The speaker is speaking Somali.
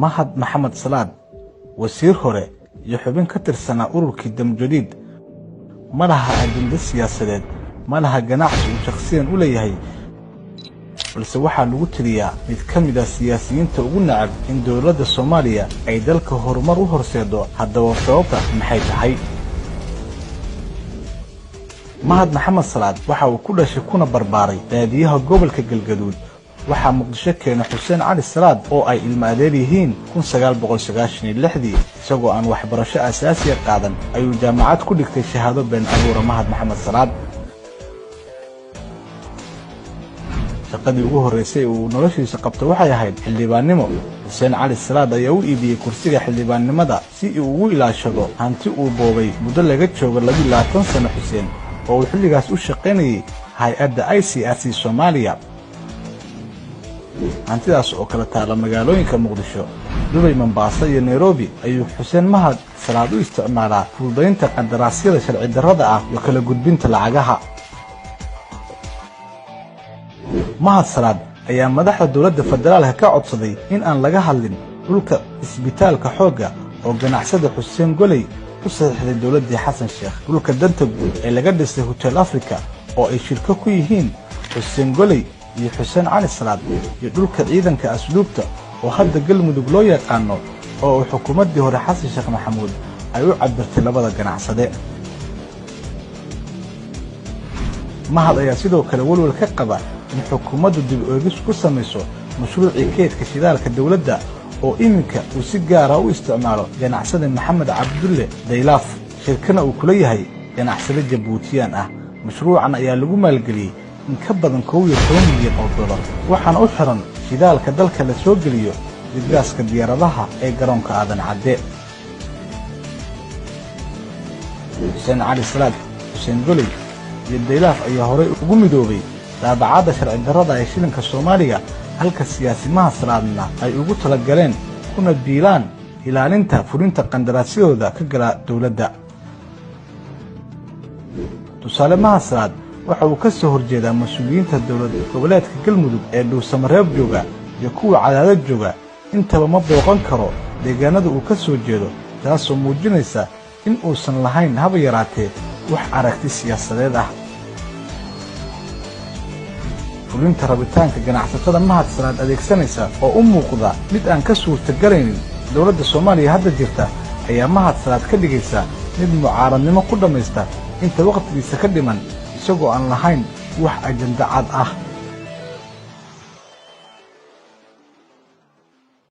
Mahad Maxamed Salaad, wasiir hore iyo xubin ka tirsanaa ururkii Damjadiid, ma laha ajando siyaasadeed, ma laha ganacsi uu shakhsiyan u leeyahay, balse waxaa lagu tiriyaa mid ka mid ah siyaasiyiinta ugu nacab in dowladda Soomaaliya ay dalka horumar u horseedo. Haddaba sababta maxay tahay? Mahad Maxamed Salaad waxa uu ku dhashay kuna barbaaray baadiyaha gobolka Galgaduud. Waxaa Muqdisho keenay Xuseen Cali Salaad oo ay ilma adeer yihiin 1996-dii. Isagoo aan waxbarasho asaasiya qaadan ayuu jaamacad ku dhigtay shahaado been abuura. Mahad Maxamed Salaad shaqadii ugu horraysay uu noloshiisa qabto waxay ahayd xildhibaannimo. Xuseen Cali Salaad ayaa u iibiyey kursiga xildhibaannimada si uu ugu ilaashado hanti uu boobay muddo laga joogo 22 sano. Xuseen oo uu xilligaas u shaqaynayay hay-adda ICRC Soomaaliya, hantidaas oo kala taala magaalooyinka Muqdisho, Dubay, Mombasa iyo Nairobi, ayuu Xuseen Mahad Salaad u isticmaalaa fududaynta qandaraasyada sharci darrada ah iyo kala gudbinta lacagaha. Mahad Salaad ayaa madaxda dowladda federaalka ka codsaday in aan laga hadlin dhulka isbitaalka Xoogga oo ganacsada Xuseen Goley u saxiixday dowladdii Xasan Sheekh, dhulka danta guud ee laga dhisay Hotel Africa oo ay shirko ku yihiin Xuseen Goley iyo Xuseen Cali Salaad, iyo dhulka ciidanka asluubta oo hadda Galmudug loo yaqaano oo uu xukuumaddii hore Xasan Sheekh Maxamuud ay u cabirtay labada ganacsade. Mahad ayaa sidoo kale welwel ka qaba in xukuumaddu dib oegis ku samayso mashruucii keydka shidaalka dowladda oo iminka uu si gaara u isticmaalo ganacsade Maxamed Cabdulle Daylaaf, shirkana uu kula yahay ganacsade Jabuutiyaan ah. Mashruucan ayaa lagu maalgeliyey in ka badan 11 milyan oo dollar, waxaana u xiran shidaalka dalka la soo geliyo iyo gaaska diyaaradaha ee garoonka Aadan Cadde. Xuseen Cali Salaad, Xuseen Goley iyo Daylaaf ayaa horey ugu midoobay daabacadda sharci darrada ee shilinka Soomaaliga, halka siyaasimaha Salaadna ay ugu talagaleen kuna biilaan ilaalinta fulinta qandaraasyadooda ka gala dowladda. Tusaale, Mahad Salaad waxa uu ka soo horjeedaa mas-uuliyiinta dowlad goboleedka Galmudug ee Dhuusamareeb jooga iyo kuwa Cadaadad jooga. Intaba ma booqan karo deegaanada uu ka soo jeedo, taasoo muujinaysa in uusan lahayn haba yaraatee wax aragti siyaasadeed ah. Fulinta rabitaanka ganacsatada Mahad Salaad adeegsanaysa oo u muuqda mid aan ka suurtagalaynin dowladda Soomaaliya hadda jirta ayaa Mahad Salaad ka dhigaysa mid mucaaradnimo ku dhammaysta inta wakhtigiisa ka dhiman, isagoo aan lahayn wax ajando cad ah.